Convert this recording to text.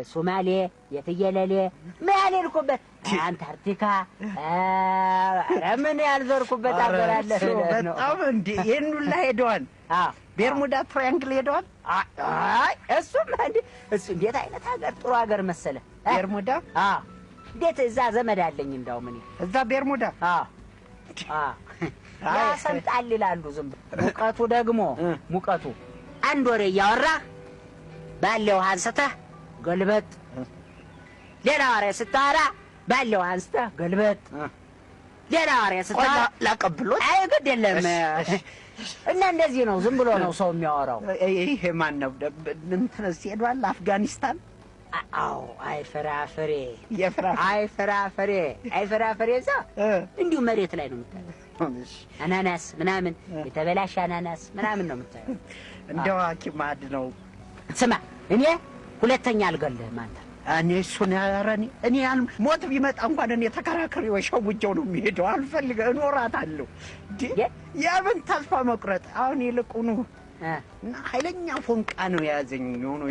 በሶማሌ የትየለሌ ምን ያልሄድኩበት አንታርክቲካ፣ ኧረ ምን ያልዞርኩበት ሀገር አለ ብለህ ነው? በጣም እንዴ! ይህን ሁላ ሄደዋል። አዎ። ቤርሙዳ ትራያንግል ሄደዋል። አይ፣ እሱም እንዴ፣ እሱ እንዴት አይነት ሀገር፣ ጥሩ ሀገር መሰለ። ቤርሙዳ? አዎ፣ እንዴት እዛ ዘመድ አለኝ እንዳውም እኔ። እዛ ቤርሙዳ? አዎ አዎ፣ ያሰምጣል ይላሉ። ዝም ብሎ ሙቀቱ ደግሞ፣ ሙቀቱ አንድ ወሬ እያወራህ ባለ ውሃ አንስተህ ገልበጥ፣ ሌላ ወሬ ስታወራ ባለ ውሃ አንስተህ ገልበጥ፣ ሌላ ወሬ ስታወራ ላቀብሎት? አይ፣ ግድ የለም። እና እንደዚህ ነው፣ ዝም ብሎ ነው ሰው የሚያወራው። ይሄ ማን ነው? እንትንስ ሄዷል አፍጋኒስታን? አዎ፣ አይ ፍራፍሬ። የፍራፍሬ? አይ ፍራፍሬ፣ አይ ፍራፍሬ፣ እዛ እንዲሁ መሬት ላይ ነው የምታየው። አናናስ ምናምን፣ የተበላሸ አናናስ ምናምን ነው የምታየው። እንደው ሐኪም አድነው። ስማ፣ እኔ ሁለተኛ አልገልህም አንተ። እኔ እሱን፣ ኧረ እኔ ሞት ቢመጣ እንኳን እኔ ተከራክሬ ወይ ሸውጄው ነው የሚሄደው። አልፈልግም፣ እኖራታለሁ። እንዴ፣ የምን ተስፋ መቁረጥ? አሁን ይልቁኑ እና ኃይለኛ ፎንቃ ነው የያዘኝ የሆነ